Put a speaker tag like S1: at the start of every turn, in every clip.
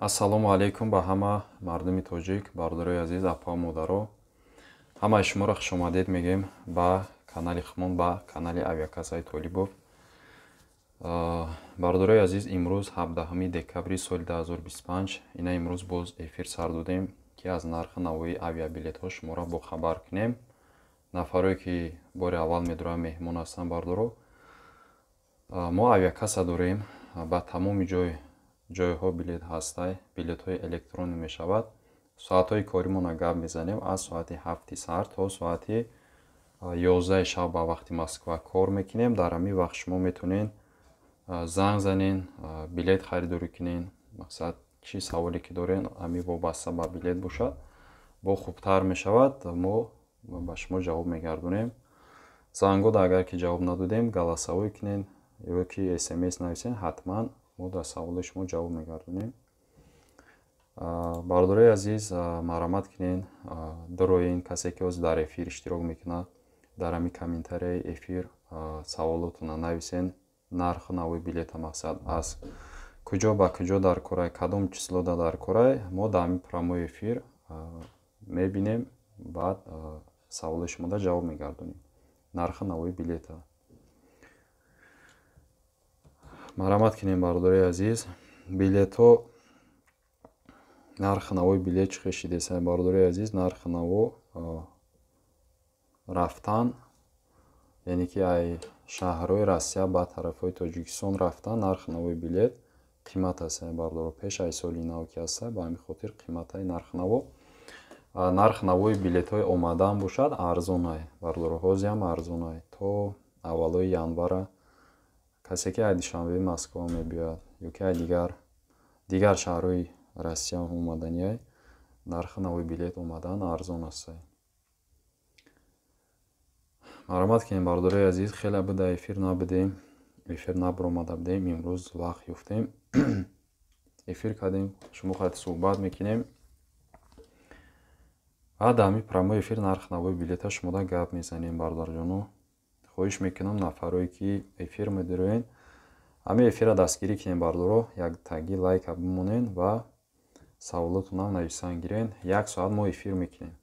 S1: Ассалому алайкум ба ҳама мардуми тоҷик, бародарои азиз, апа модаро. Ҳамаи шуморо хушомадед мегӯем ба канали хумон, ба канали Авиакассаи Толибов. Бародарои азиз, имрӯз 17 декабри соли 2025, ина имрӯз боз эфир сар додем, ки аз нархи навои авиабилетҳо шуморо бохабар кунем. Нафарое ки бори аввал медуранд, меҳмон ҳастанд, бардоро. Мо авиакасса дорем, ба тамоми ҷойҳо билет ҳастай, билетҳои электронӣ мешавад. Соатҳои коримона гап мезанем аз соати 7 саҳар то соати 11 шаб ба вақти Москва кор мекунем. Дар ҳамин вақт шумо метавонед занг занен, билет харидорӣ кунен. Мақсад, чӣ саволе ки дорен, ҳамин вобаста ба билет бошад, бо хубтар мешавад, мо ба шумо ҷавоб мегардонем. Зангода агар ки ҷавоб надодем, голосовой кунен ё ки смс нависен, ҳатман мо дар саволи шумо ҷавоб мегардонем. Бародарои азиз, марҳамат кунен, дуроен, касе ки ҳозир дар эфир иштирок мекунад, дар ҳамин комментарияи эфир саволотона нависен. Нарху навои билета, мақсад, аз куҷо ба куҷо дар корай, кадом числода дар корай, мо дар ҳамин прямой эфир мебинем, баъд саволи шумода ҷавоб мегардонем. Нарху навои билета. Марҳамат кунем, бародарои азиз. Билетҳо, нархи навои билет чӣ хешидеса, бародарои азиз? Нархи наво рафтан, яъне ки ай шаҳрҳои Россия ба тарафҳои Тоҷикистон рафтан, нархи навои билет қимат аст, бародаро. Пеш ай соли нав ки аста, ба ҳамин хотир қиматаи нархи наво. Нархи навои билетҳои омадан бошад, арзонай, бародаро, ҳозиам арзонай. То аввалои январа касе ки ай Душанбеи Москва мебиёяд ё ки ай дигар шаҳрҳои Россия омаданиай, нархи навои билет омадан арзон аст. Марҳамат кунем, бародарои азиз, хеле буда эфир набудем, эфир набаромада будем, имрӯз вақт ёфтем, эфир кардем, шумо қати суҳбат мекунем. Ва дар ҳамин прямой эфир нархи навои билета шумода гап мезанем, бародарҷоно. Хоҳиш мекунам, нафарое ки эфир медироен, ҳамин эфирро дастгирӣ кунем, бародаро, як таги лайка бимонен ва саволотонам нависан гирен. Як соат мо эфир мекунем,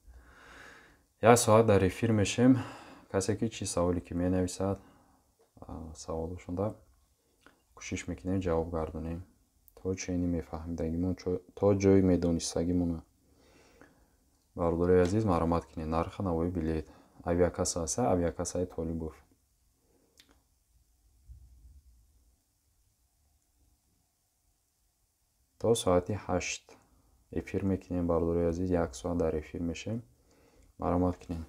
S1: як соат дар эфир мешем. Касе ки чӣ саволе ки менависад, саволошонда кӯшиш мекунем ҷавоб гардонем то чени мефаҳмидагимон, то ҷои медонистагимона. Бародарои азиз, марҳамат кунед. Нархи навои билет авиакасса аста, авиакассаи Толибов. То соати 8 эфир мекунем, бародарои азиз, як соат дар эфир мешем. Марҳамат кунед.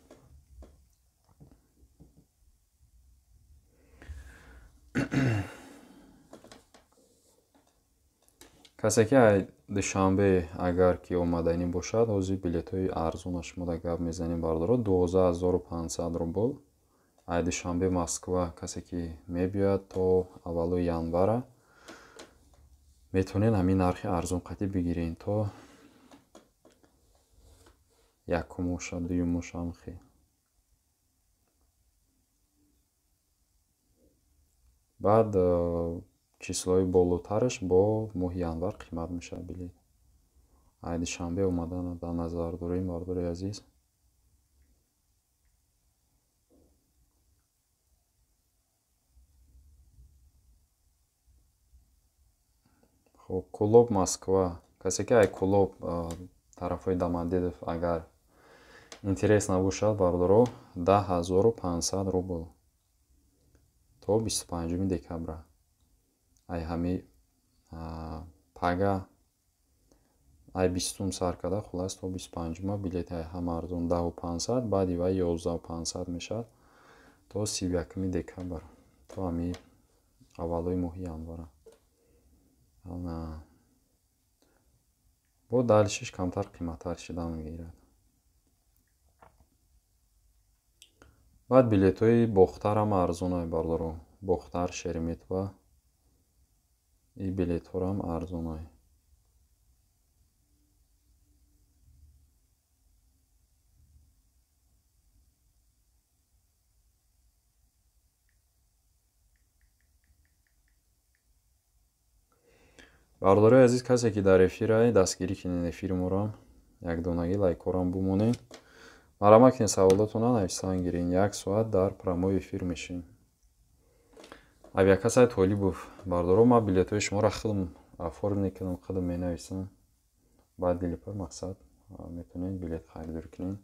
S1: Касе ки ай Душанбе агар ки омаданӣ бошад, ҳозир билетҳои арзона шумода гап мезанем, бародаро, 12500 рубл. Ай Душанбе Москва касе ки мебиёяд то аввалои январа, метавонед ҳамин нархи арзон қатӣ бигирен то якумоша, дуюмоша ҳам хел. Баъд числои болотараш бо моҳи январ қимат мешавад билет. Ай Душанбе омадан дар назар дорем, бародари азиз. Хоб, Кӯлоб Москва. Касе ки ай Кӯлоб тарафҳои Домодедов агар интерес набошад, бародаро, 10500 рубл то 25 декабра. Ай ҳами пага ай 20 сар карда, хулас то 25-ума билети ай ҳама арзон 10500, баъди вай 11500 мешавад то 31 декабр, то ҳами аввалои моҳи январа. Бо далишиш камтар қиматтар шидан мегирад. Баъд билетҳои Бохтар ҳам арзонай, бародаро. Бохтар, Шереметьево ин билетҳоро ҳам арзонай. Бародарои азиз, касе ки дар эфирай, дастгирӣ кунед эфири моро, якдонагӣ лайкҳоро бумонед. Марҳамат кунед, саволотонро нависан гиред. Як соат дар прямой эфир мешем. Авиакассаи Толибов, бародаро, ман билетҳои шуморо худам оформ мекунам, худам менависам. Баъд дили пур мақсад метавонед билет харидорӣ кунед.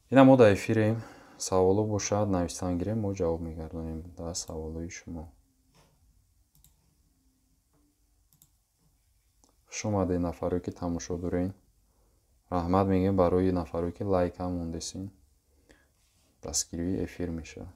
S1: Ина мо дар эфирем. Саволо бошад, нависан гирем, мо ҷавоб мегардонем дар саволҳои шумо. Хуш омадед нафаре ки тамошо доред. Раҳмат мегӯем барои нафаре ки лайкам мондесин. Дастгирии эфир мешавад.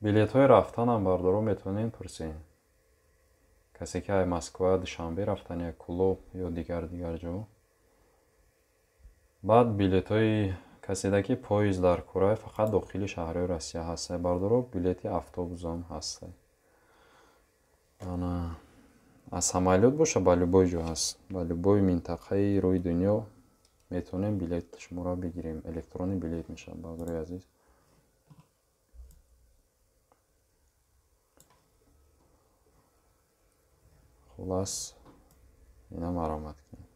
S1: Билетҳои рафтанам бардоро метавонед пурсед. Касе ки ай Москва, Душанбе рафтан, я Кулоб ё дигар ҷо. Баъд билетҳои каседа ки поезд дар Курай фақат дохили шаҳрҳои Россия ҳастай бардоро, билети автобусам ҳастай. Ана аз самолёт боша ба любой ҷо ҳаст. Ба любой минтақаи рӯи дунё метавонем билет шуморо бигирем. Электронный билет мешавад бардорои азиз. Хулас, ина маромад кунед.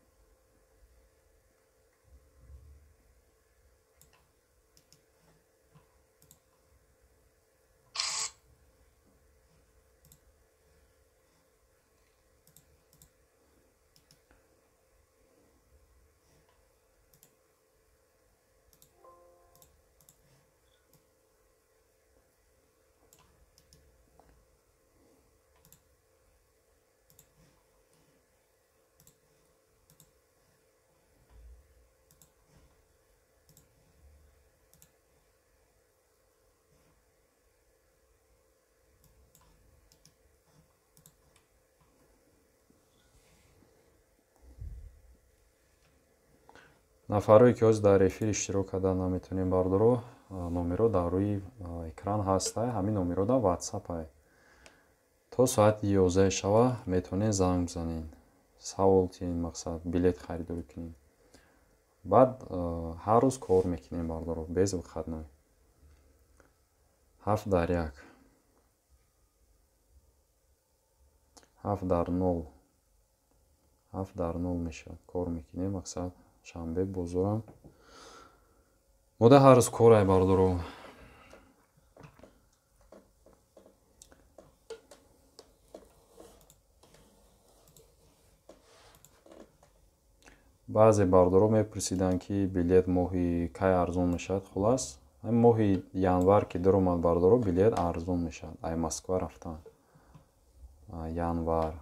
S1: Нафарое ки ҳозир дар эфир иштирок карда наметавонем бардоро, номеро дар рӯи экран ҳастай, ҳамин номеро дар WhatsApp-ай. То соати 11 шава метавонед занг бизанед, савол тиҳед, мақсад билет харидорӣ кунед. Баъд ҳар рӯз кор мекунем бардоро, без выходной. 7 дар 1, 7 дар 0, 7 дар 0 мешавад. Кор мекунем, мақсад шанбе бозорам. Мода ҳар рӯз корай бардоро. Баъзе бардоро мепурсиданд ки билет моҳи кай арзон мешавад. Хулас, моҳи январ ки даромад бардоро, билет арзон мешавад. Ай Москва рафтан. Январ,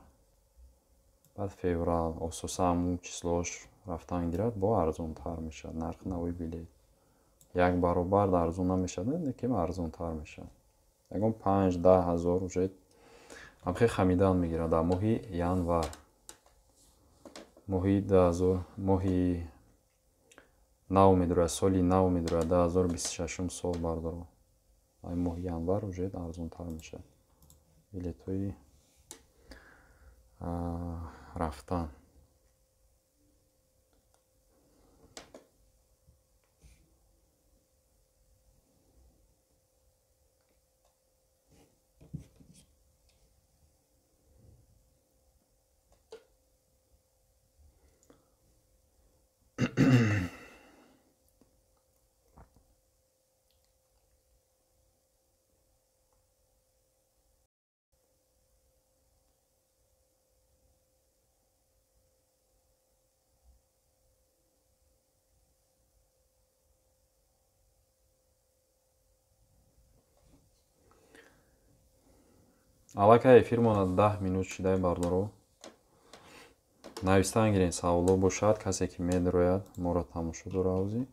S1: баъд феврал, ососа ҳамун числош рафтан гирад, бо арзонтар мешавад нархи нави билет. Як баробар арзон намешавад, лекин арзонтар мешавад. Ягон 5-10 ҳазор уже ҳамхел хамидан мегирад дар моҳи январ. Моҳи 2000, моҳи нав медурад, соли нав медурад, 2026 сол бардоро. Ай моҳи январ уже арзонтар мешавад билетҳои рафтан. Аллакай эфирмона 10 минут шидай бардоро. Навистан гирен саволо бошад, касе ки медрояд, моро тамошо дора ҳозир.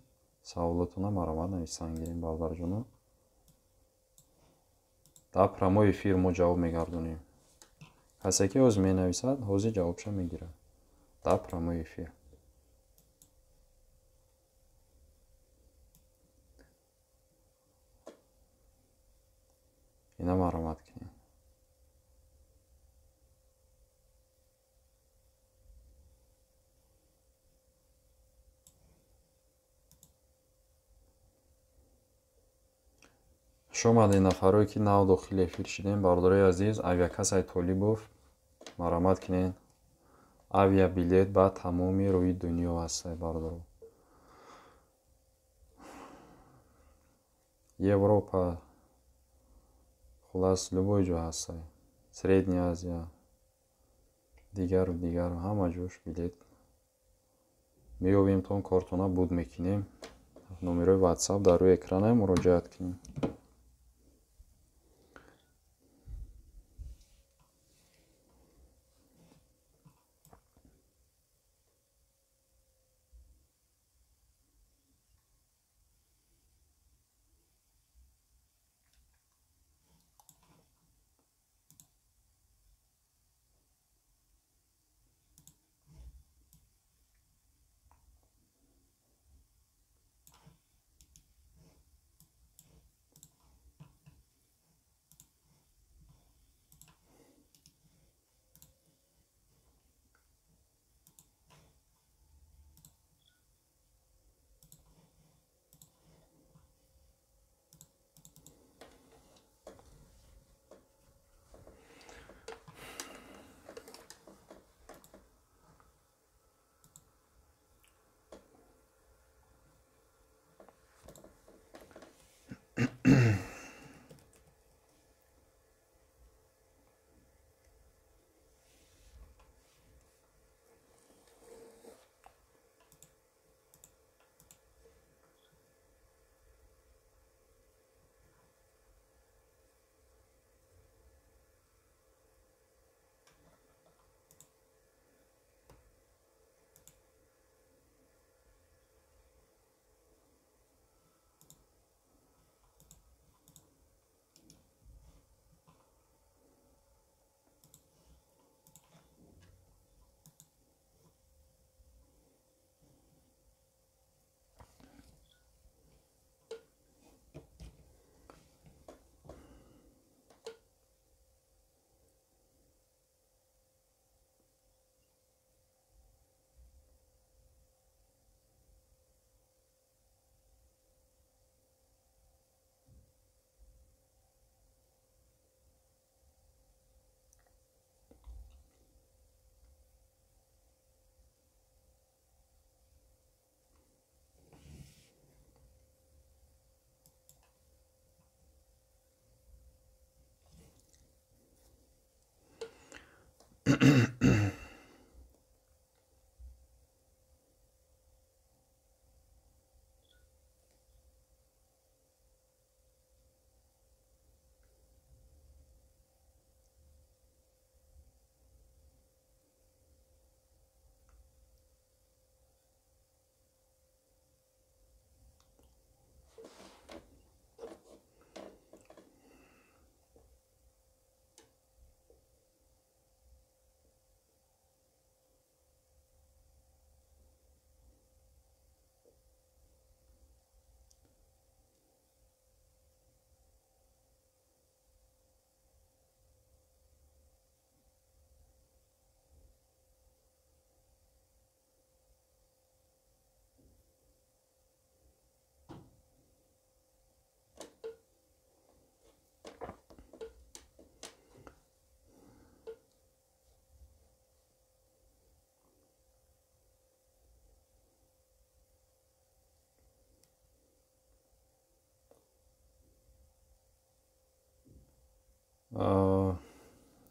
S1: Саволотона маромад навистан гирен бародарҷоно. Дар прямой эфир мо ҷавоб мегардонем. Касе ки ҳозир менависад, ҳозир ҷавобша мегирад. Дар прямой эфир. Ина маромад кунем. Хуш омадед нафарое ки нав дохили эфир шидем. Бародарои азиз, авиакассаи Толибов маромад кунед. Авиабилет ба тамоми рӯи дунё ҳаст, бародаро. Европа, хулас любой ҷо ҳаст. Средняя Азия, дигару дигару ҳама ҷош билет меёбем, то кортона буд мекунем. Номерои WhatsApp дар рӯи экрана муроҷиат кунем.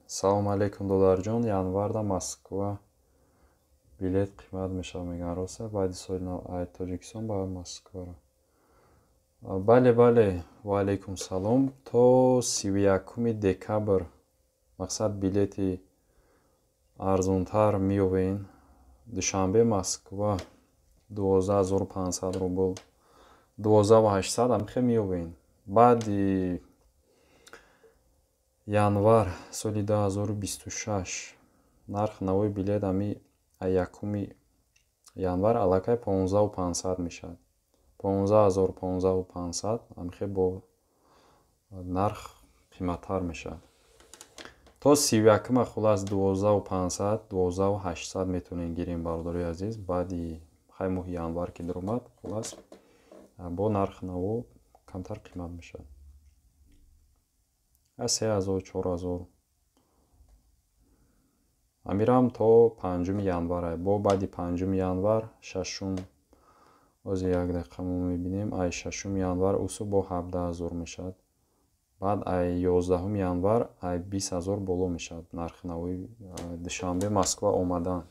S1: Салом алейкум, додарҷон. Январда Москва билет қимат мешавад, мегӯянд, рост? Баъди соли нав ай Тоҷикистон ба Москваро. Бале, бале, ва алейкум салом. То 31 декабр мақсад билети арзонтар меёбен. Душанбе Москва 12 500 рубл, 12 800 амхе меёбен. Баъди Январ соли 2026 нархи навои билет ами 1 январ аллакай 15500 мешавад. 15000, 15500 амихе бо нарх қиматтар мешавад. То 31-ма хулас 12500, 12800 метавонем гирем, бародарои азиз. Баъди хай моҳи январ ки даромад, хулас бо нархи наво камтар қимат мешавад. Аз 3000, 4000. Амирам то 5 январ. Бо баъди 5 январ, 6, ози як дақиқа мо мебинем, ай 6 январ усу бо 17000 мешавад. Баъд ай 11 январ ай 20000 боло мешавад нархи навои Душанбе Москва омадан.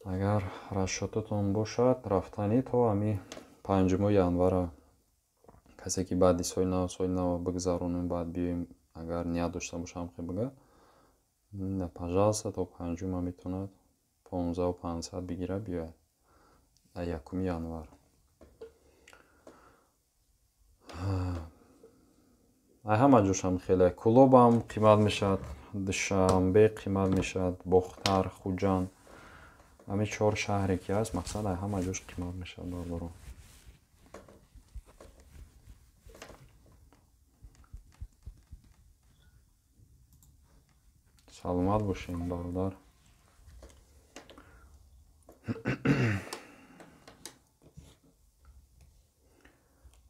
S1: Агар расчётатон бошад, рафтанӣ то ами 5 январа, касе ки баъди соли нав бигзаронем, баъд биёем, агар ният дошта бошам, хе бига, пожалуйста, то 5 метавонад 15500 бигира биёяд 1 январ. Ай ҳама ҷошам хеле Кулобам қимат мешавад, Душанбе қимат мешавад, Бохтар, Хуҷанд, ҳамин 4 шаҳре ки ҳаст, мақсад ай ҳама ҷош қимат мешавад, бародарон. Саломат бошем, бародар.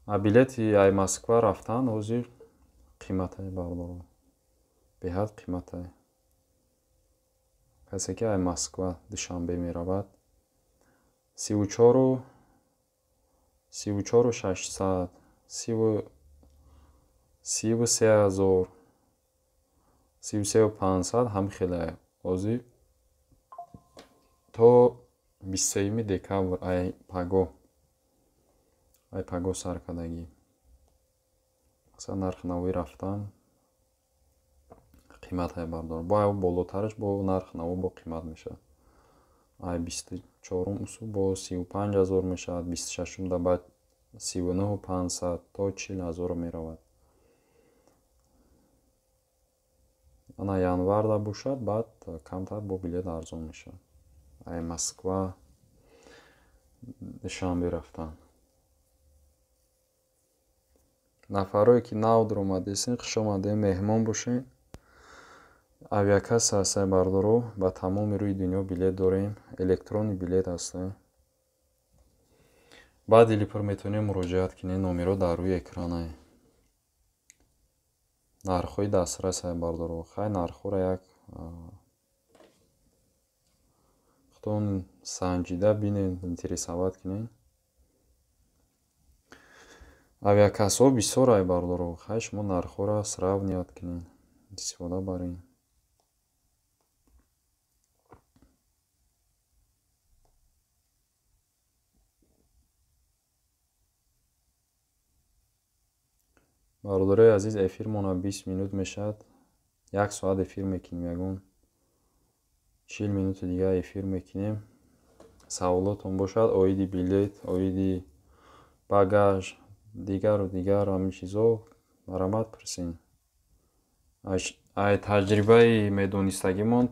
S1: А билети ай Москва рафтан ҳозир қиматай, бародарон, беҳад қиматай. Касе ки ай Москва Душанбе меравад, 34 600, 33000, 33500 ҳам хеле. Ҳозир то 23 декабр ай пагоҳ сар кардагӣ. Масалан, нархи навои рафтан қиматай, бардор. Бо ай болотараш бо нархи наво бо қимат мешавад. Ай 24 усу бо 35000 мешавад, 26 да баъд 39500 то 40000 меравад. Ана январда бошад, баъд камтар бо билет арзон мешавад. Ай Москва Душанбе рафтан. Нафарое ки нав даромадесен, хуш омадем, меҳмон бошед. Авиакасса ҳастай, бародаро, ба тамоми рӯи дунё билет дорем, электронный билет ҳастай. Баъд Илипур метавонем муроҷиат кунем, номерҳо дар рӯи экранай. Нархҳои дастрасай, бародаро. Хай нархҳоро як худтон санҷида бинед, интересоват кунед. Авиакассаҳо бисёрай, бародаро. Хай шумо нархҳоро сравнивать кунед, истифода баред. Бародарои азиз, эфирмона 20 минут мешавад. 1 соат эфир мекунем, ягон 40 минути дигар эфир мекунем. Саволотон бошад оиди билет, оиди багаж, дигару дигар ҳамин чизо, марҳамат пурсед. Ай таҷрибаи медонистагимон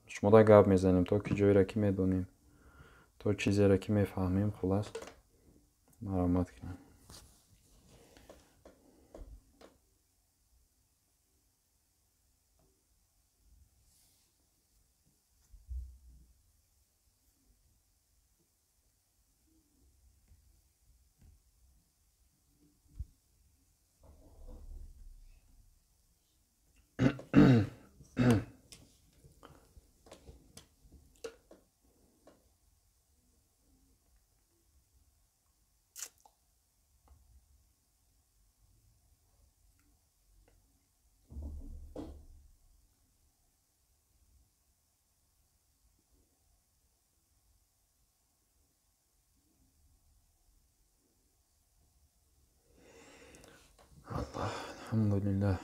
S1: шумода гап мезанем, то ки ҷойеро ки медонем, то чизеро ки мефаҳмем, хулас марҳамат кунем. Алҳамдулиллаҳ.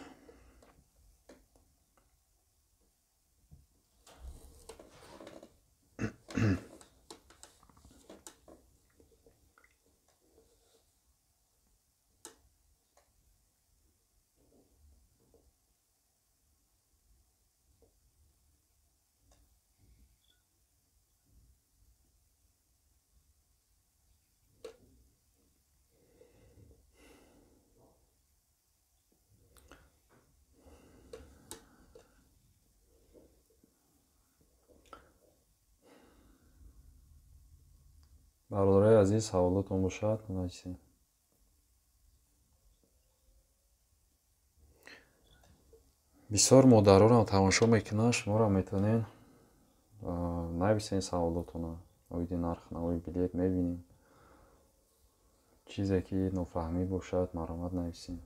S1: Бародарои азиз, саволотон бошад, нависед. Бисёр модаронам тамошо мекунанд, шуморо метавонед нависед саволотонро оиди нархи навои билет, мебинем. Чизе ки нофаҳмӣ бошад, марҳамат нависед.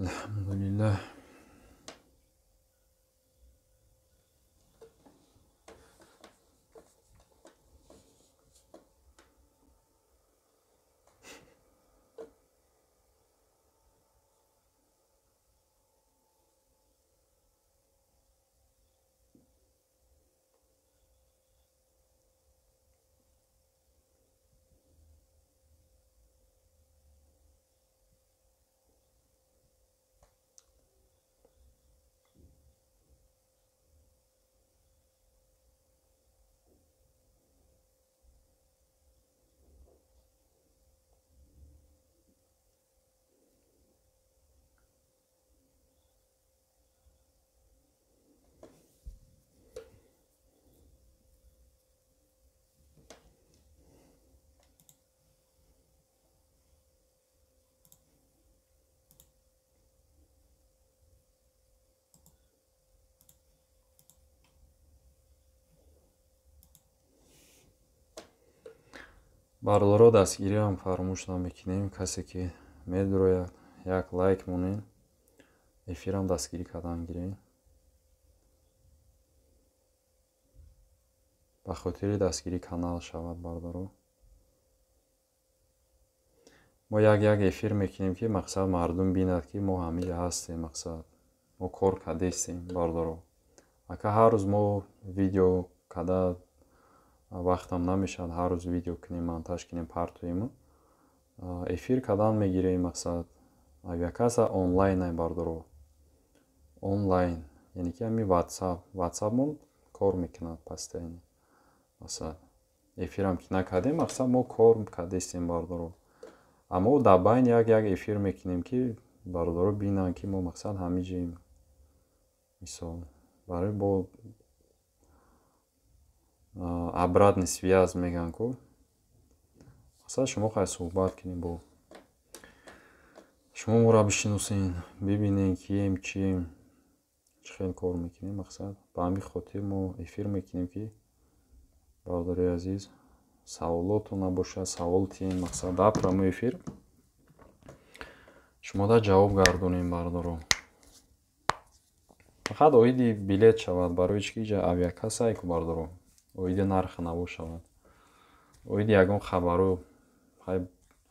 S1: Алҳамдулиллаҳ. Бародаро, дастгириам фаромӯш намекунем. Касе ки медурояд, як лайк монед, эфирам дастгирӣ кардан гиред. Ба хотири дастгирӣ канал шавад, бародаро. Мо як-як эфир мекунем, ки мақсад мардум бинад, ки мо ҳамиҷа ҳастем, мақсад мо кор кардестем, бародаро. Ака ҳар рӯз мо видео када вақтам намешавад, ҳар рӯз видео кунем, монтаж кунем, партоему. Эфир кардан мегирем, мақсад авиакасса онлайн ай, бародаро. Онлайн, яъне ки ҳами WhatsApp, WhatsApp-мон кор мекунад постоянно. Мақсад эфирам ки накардем, мақсад мо кор кардестем, бародаро. Аммо дар байн як-як эфир мекунем, ки бародаро бинанд, ки мо мақсад ҳамиҷаем. Мисол, барои бо обратный связь мегӯянд ку. Мақсад шумо хай суҳбат кунем бо шумо, моро бишиносен, бибинен кием, чием, чӣ хел кор мекунем. Мақсад ба ҳамин хотир мо эфир мекунем, ки бародарои азиз, саволотон набошад, савол тиҳем, мақсад дар прямой эфир шумо да ҷавоб гардонем, бародаро. Фақат оиди билет шавад, барои чӣ ки иҷа авиакасса ай ку, бародаро. Оиди нархи наво шавад, оиди ягон хабаро,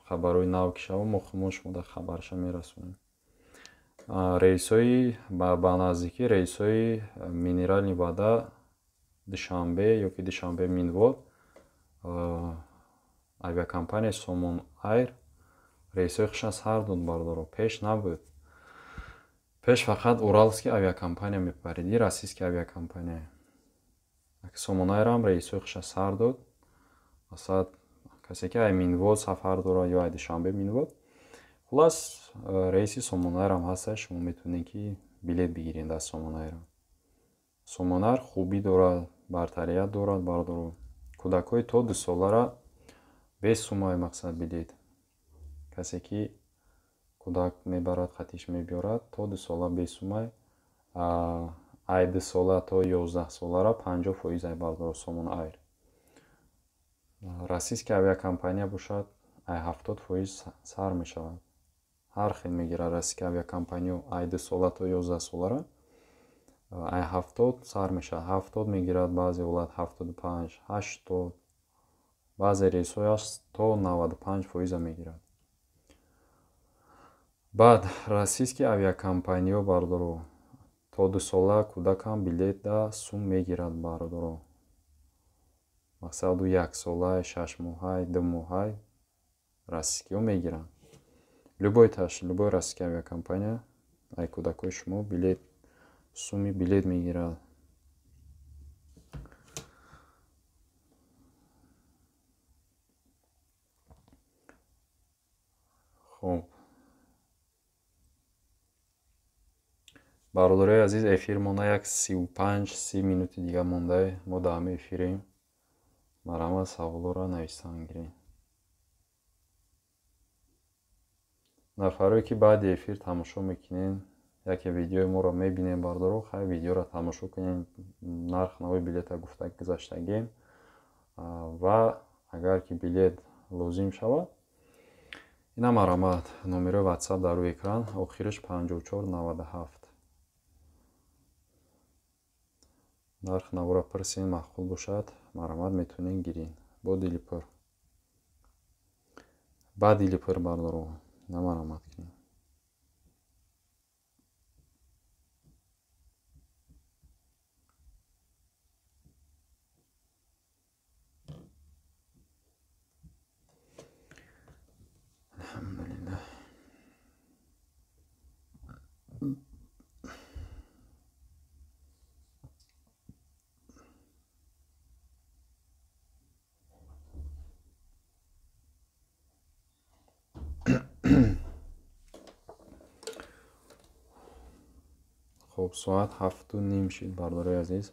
S1: хабарои нав ки шавад, мо худмон шумо да хабарша мерасонем. Рейсҳои ба наздикӣ, рейсҳои Минеральный вода Душанбе ёки Душанбе Минвод, авиакомпанияи Сомон Айр рейсҳои худша сар дод, бародаро. Пеш набуд. Пеш фақат Уралский авиакомпания мепарид, и российский авиакомпания. Сомон Айрам рейсҳои худша сар дод. Масалан, касе ки ай Минвод сафар дорад ё ай Душанбе Минвод, хулас рейси Сомон Айрам ҳаста, шумо метавонед ки билет бигиред аз Сомон Айрам. Сомон Айр хубӣ дорад, бартарият дорад, бародаро. Кӯдакҳои то 2 солара без суммаи мақсад билет. Касе ки кӯдак мебарад, хатиш мебиёрад, то 2 сола без суммай, ай 2 сола то 11 солара 50% ай, бародаро, Сомон Айр. Российский авиакомпания бошад, ай 70% сар мешавад. Ҳар хел мегирад российский авиакомпания ай 2 сола то 11 солара, ай 70 сар мешавад. 70 мегирад баъзе ҳолат, 75, 80, баъзе рейсҳояш то 95% мегирад. Баъд российский авиакомпаниё бардоро то 2 сола кӯдакам билет да сум мегирад бардоро. Мақсаду 1 солай, 6 моҳай, 2 моҳай российскиҳо мегиранд. Любой таш, любой российский авиакомпания ай кӯдакҳои шумо билет суми билет мегирад. Хуб, бародарои азиз, эфир монда як 35-30 минути дига монда, мо дар ҳама эфирем. Марҳамат, саволҳоро нависан гирем. Нафарое ки баъди эфир тамошо мекунен, яке видеои моро мебинем, бардоро, хай, видеоро тамошо кунем, нарх навои билета гуфта гузаштагем ва агар ки билет лозим шавад, ина марҳамат, номерои ватсап дар рӯи экран, охираш 5497. Нарх наворо пурсен, маъқул бошад, марҳамат, метавонед гирен бо дили пур, ба дили пур, бардоро, на марҳамат кунед. Алҳамдулиллаҳ. Хуб, соат 7:30 шид, бардорои азиз.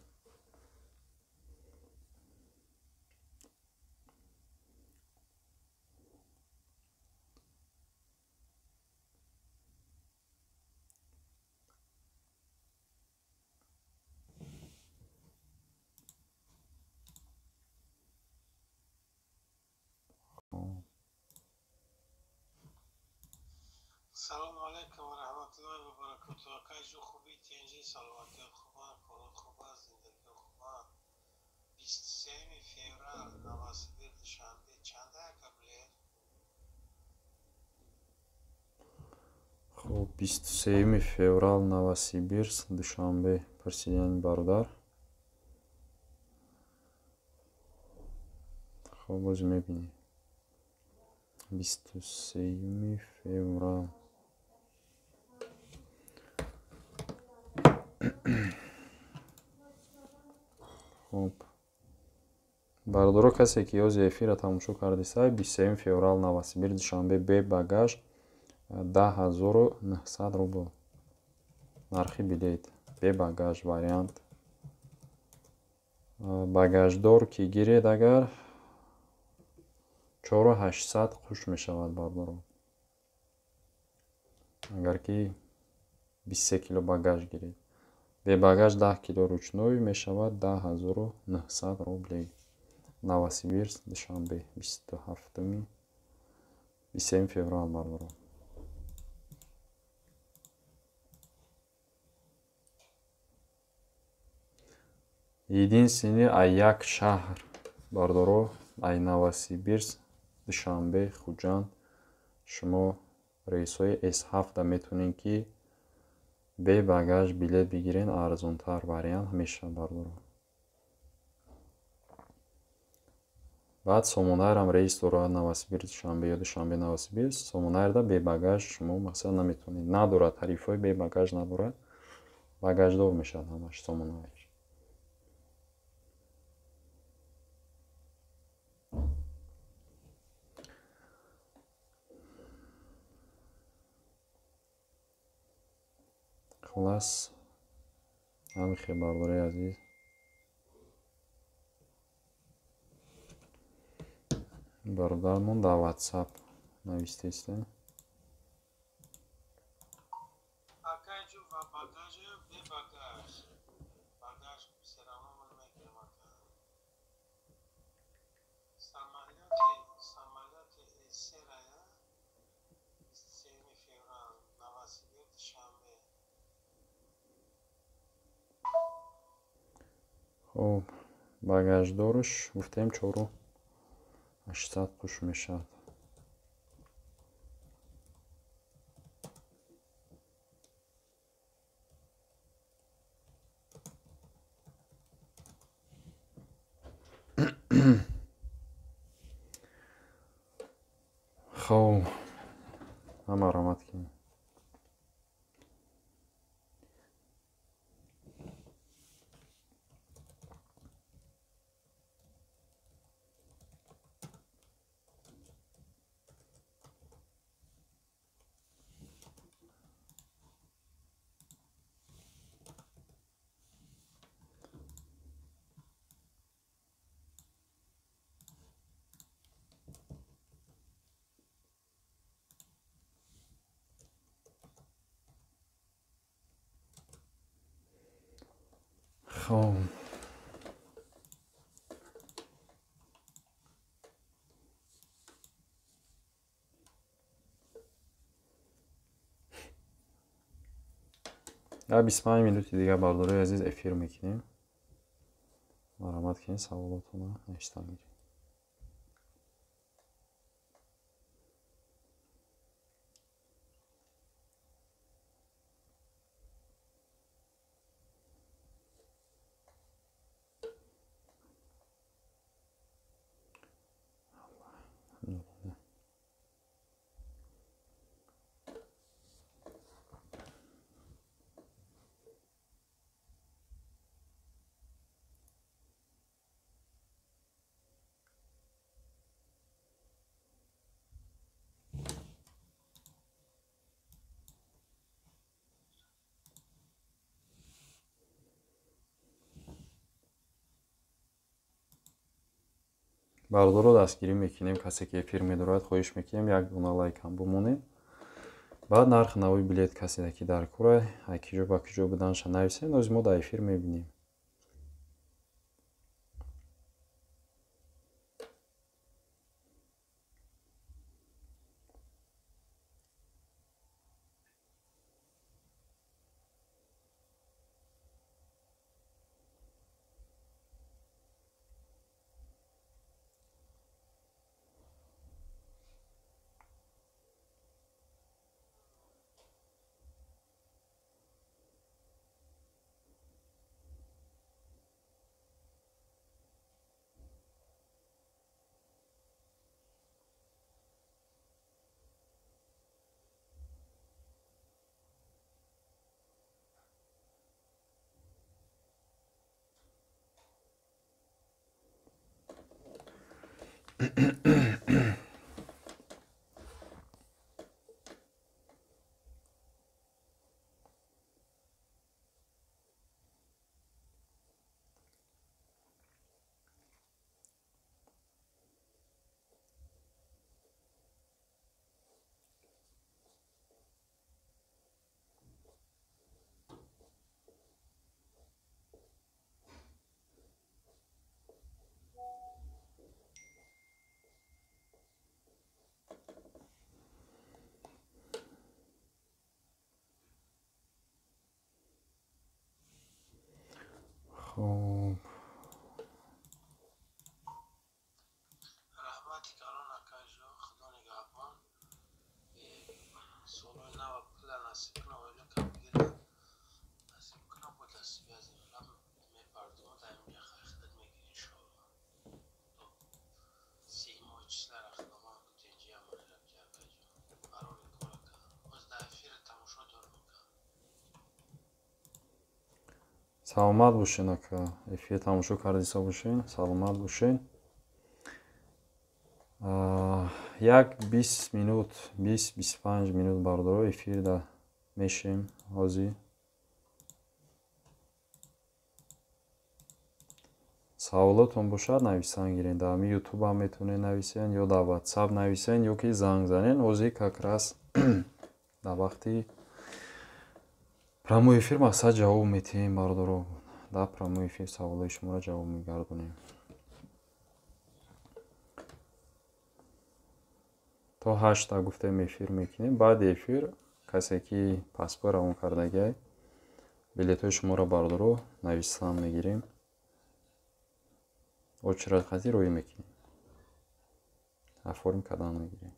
S2: Салому алайкум ва раҳматуллоҳи ва баракотуҳ. Акайҷон, хубӣ, тинҷӣ, саломатият хуба, корот хуба, зиндагиё хуба? 23 феврал, Новосибир, Душанбе чанда ака билет?
S1: Хуб, 23 феврал, Новосибирск, Душанбе пурсидани бародар. Хуб, боз мебинем. 23 феврал. Хуб, бародаро, касе ки ёзи эфирро тамошо кардисай, 23 феврал, Новосибир, Душанбе, бе багаж 10 900 рубл нархи билет, бе багаж вариант. Багаждор ки гиред, агар 4800 хуш мешавад, бародаро, агар ки 23 кило багаж гиред. Бе багаж 10 кило ручной мешавад 10 900 рублей. Новосибирск, Душанбе, 27-уми, 23 феврал, бародаро. Единственный ай як шаҳр, бародаро, ай Новосибирск, Душанбе, Хуҷанд шумо рейсҳои С7 метавонед ки бе багаж билет бигирен, арзонтар вариант мешавад, бародаро. Баъд Сомонаэрам рейс дорад Новосибирск, Душанбе ё Душанбе, Новосибирск. Сомонаэрда бе багаж шумо мақсад наметавонед, надорад, тарифҳои бе багаж надорад, багаждор мешавад ҳамаш Сомонаэр. Хулас, ҳамин хел, бародарои азиз. Бародармон дар Ватсап навистеста.
S2: Акайҷон, ва багажу бе багаж? Багаж всё равно ман мегирам, ака. Самолёти Эсерая, 23 феврал, Новосибир, Душанбе.
S1: Хуб, багаждорш гуфтем 4800 қуш мешавад. Хоб, марҳамат кунед. Хоб, я 25 минути дигар, бардорои азиз, эфир мекунем. Марҳамат кунед, саволотонро нависта мегирем. Бардоро дастгирӣ мекунем, касе ки эфир медорад, хоҳиш мекунем, як дона лайкам бимонед. Баъд нархи нави билет касе ки дар кора, ай киҷо ба киҷо буданша нависед, оз мо дар эфир мебинем. Хоб,
S2: Раҳмати калон, акаҷон, худо нигаҳбон. Солҳои нава пула насиб кунад, оила кам бигирад, насиб кунад, бо дастиби аз ин мепардом, дар инҷа худат мегирӣ, иншоалло. То 30 числара худованд тинҷи амонира бия, акаҷон. Барори кор, ака. Боз дар эфир тамошо дорам, ака.
S1: Саломат бошен, ака. Эфир тамошо кардиса бошен, саломат бошен. Як 20 минут, 20-25 минут, бардоро, эфирда мешем ҳозир. Саволотон бошад, нависан гирен. Дар ҳамин ютубам метавонед нависен, ё дар ватсап нависен, ё ки занг занен. Ҳозир как раз дар вақти прямой эфир мақсад ҷавоб метиҳем, бардоро. Дар прямой эфир саволои шуморо ҷавоб мегардонем. То 8-та гуфтем эфир мекунем. Баъди эфир касе ки паспорт равон кардагиай, билетҳои шуморо, бардоро, нависан мегирем. Очередь хати рӯй мекунем. Оформ кардан мегирем.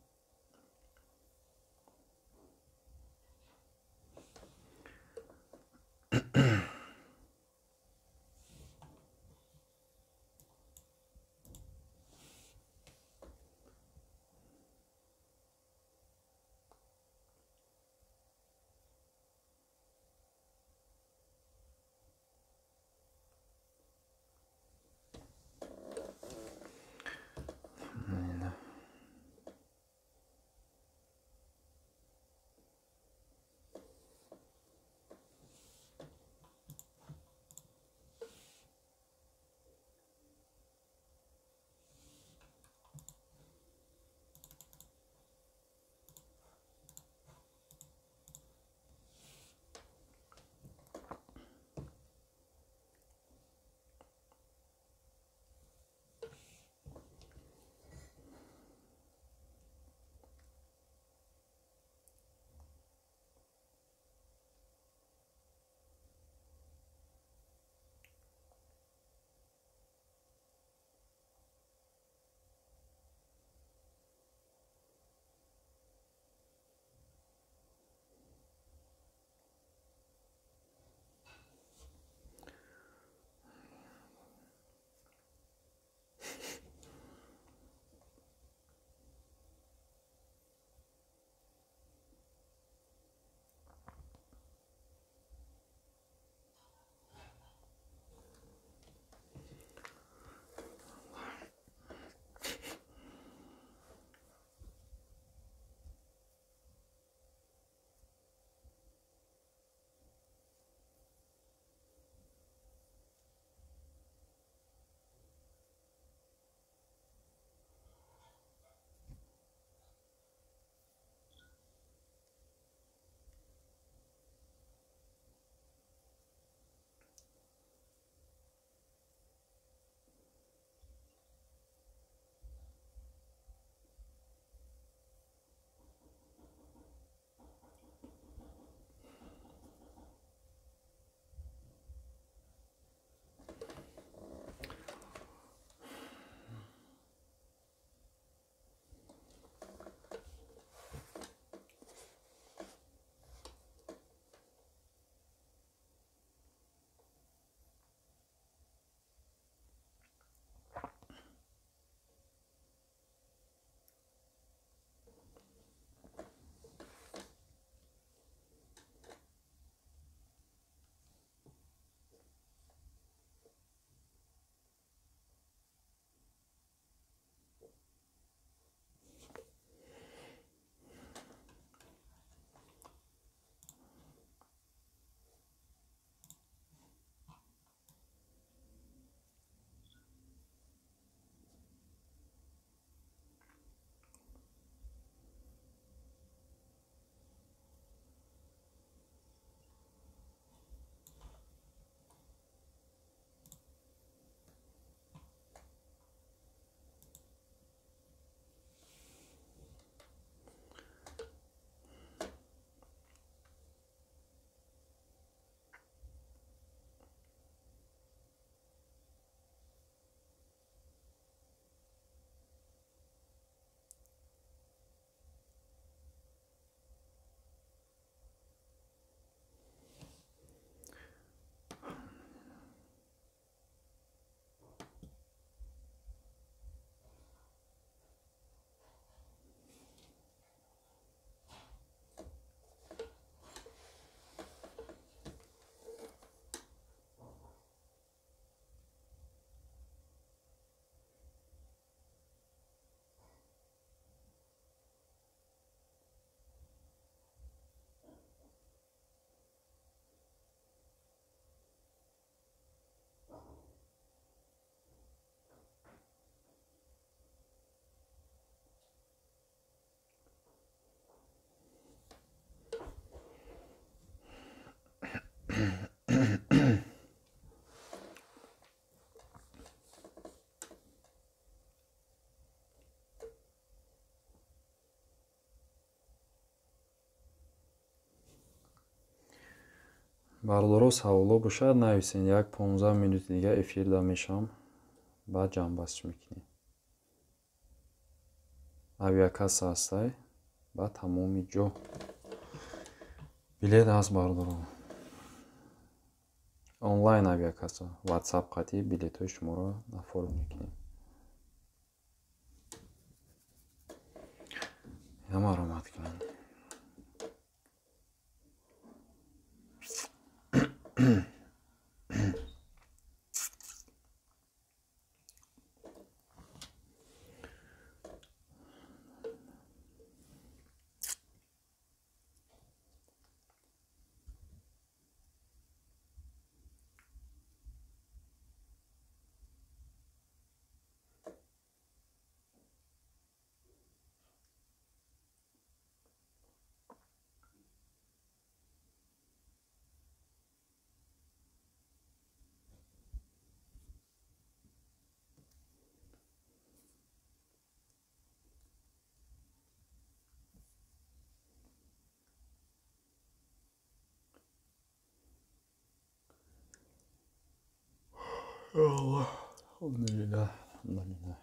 S1: Бародаро, саволо бошад, нависен. Як 15 минути дига эфирда мешавам, баъд ҷамъбастш мекунем. Авиакасса ҳастай, ба тамоми ҷо билет ҳаст, бародаро. Онлайн авиакасса, ватсап қатъи билетҳои шуморо наформ мекунем. Ина маромад кунем. Аллоҳ, алҳамдулиллаҳ, алҳамдулиллаҳ.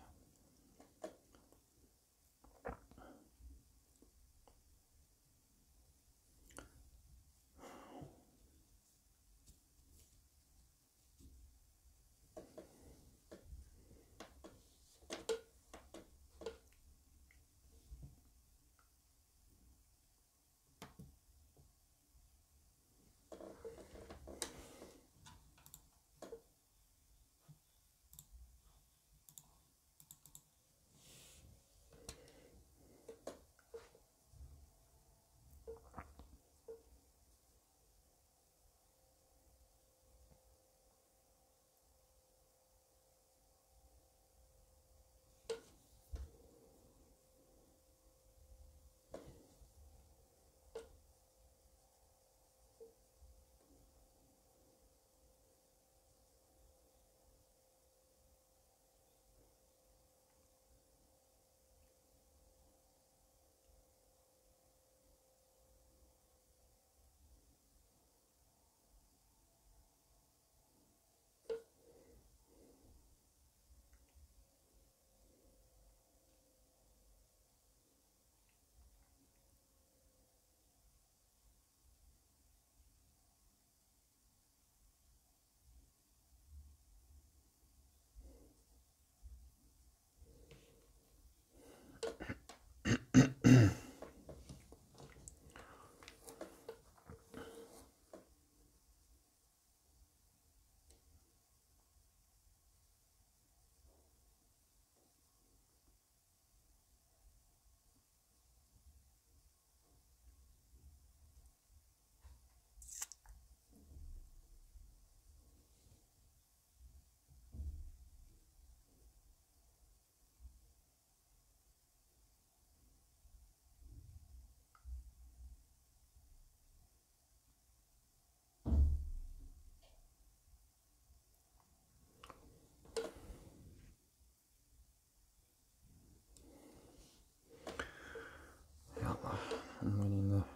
S1: Алҳамдулиллаҳ.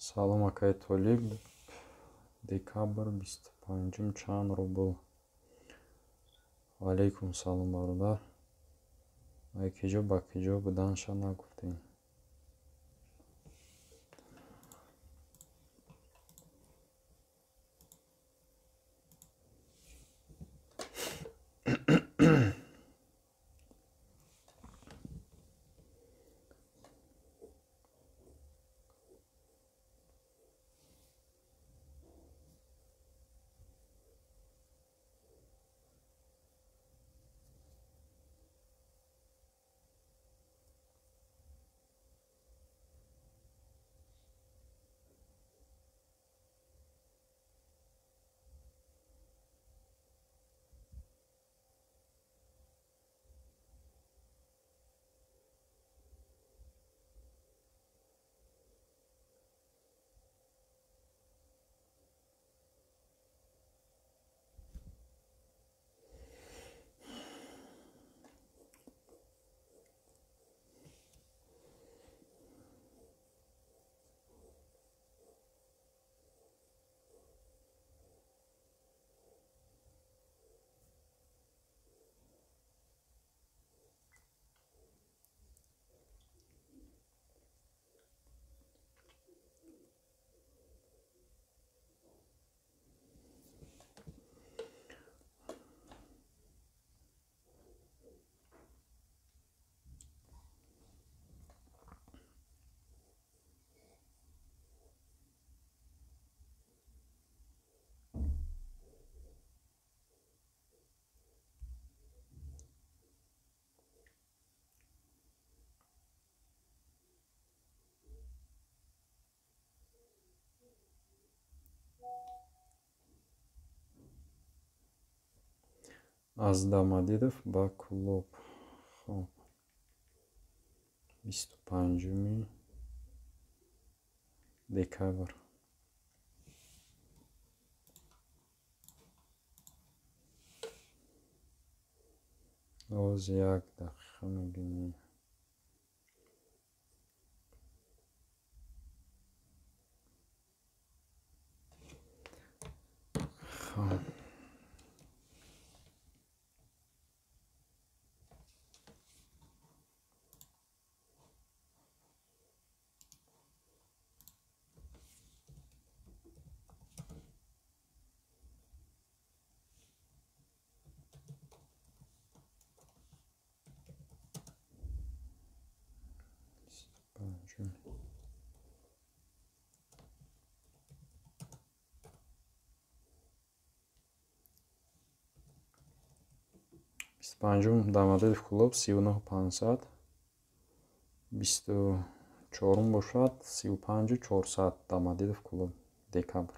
S1: Салом, акаи Толиб. Декабр 25-ум чанд рубл? Ваалайкум салом, бародар. Ай киҷо ба киҷо буданша нагуфтем. Аз Домодедово ба Кӯлоб. Хоб, 25 декабр. Боз як дақиқа мебинем. Хоб, 25-ум Домодедово Кӯлоб 39 500, 24-ум бошад 35 400, Домодедово Кӯлоб, декабр.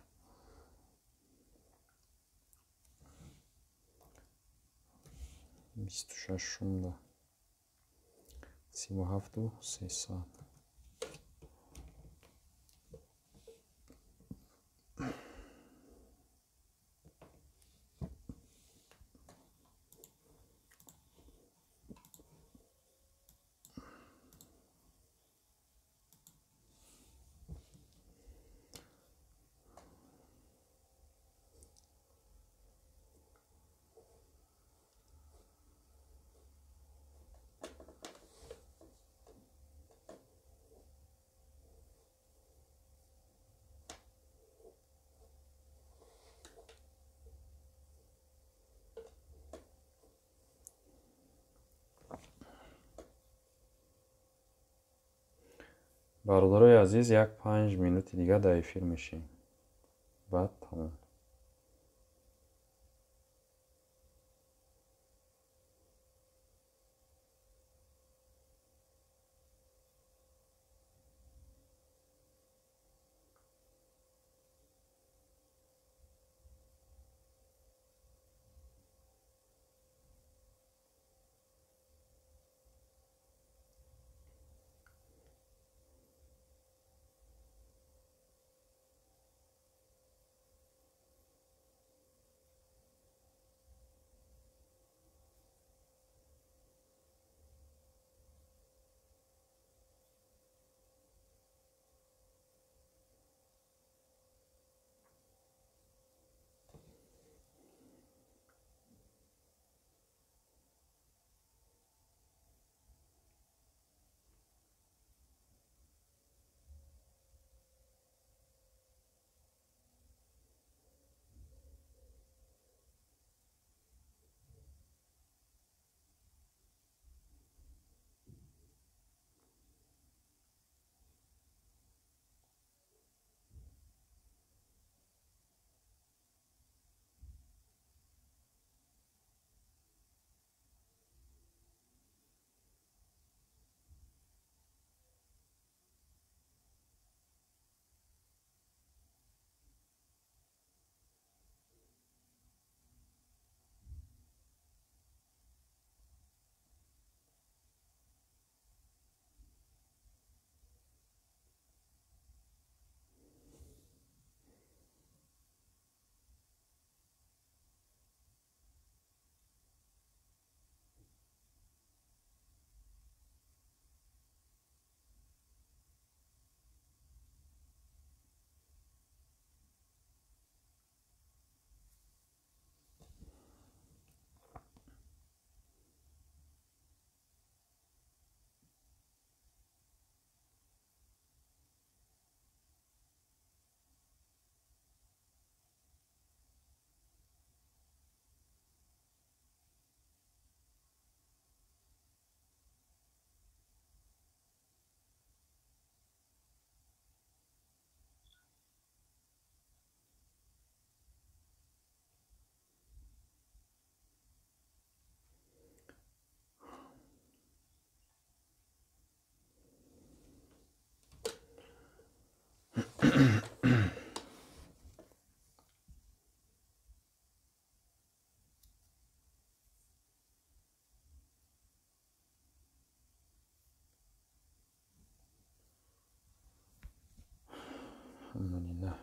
S1: 26-умда 37 300. Бародарои азиз, як 5 минути дига дар эфир мешем, баъд тамом. Алҳамдулиллаҳ.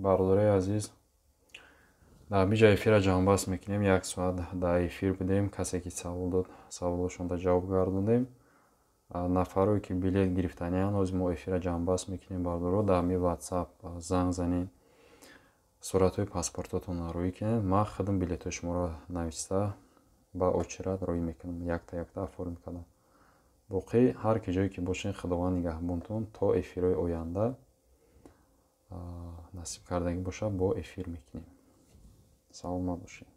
S1: Бародарои азиз, дар ҳамин ҷо эфирро ҷамъбаст мекунем. Як соат дар эфир будем. Касе ки савол дод, саволошонро ҷавоб гардондем. Нафарое ки билет гирифтаниянд, ҳозир мо эфирро ҷамъбаст мекунем. Бародаро, дар ҳамин WhatsApp занг занед, суратҳои паспортотонро рӯй кунед. Ман худам билетҳои шуморо нависта ба очерат рӯй мекунам, якта якта оформ кардам. Боқӣ ҳар ки ҷое ки бошед, Худованд нигаҳбонтон. То эфирҳои оянда насиб кардагӣ бошад, бо эфир мекунем. Саломат бошед.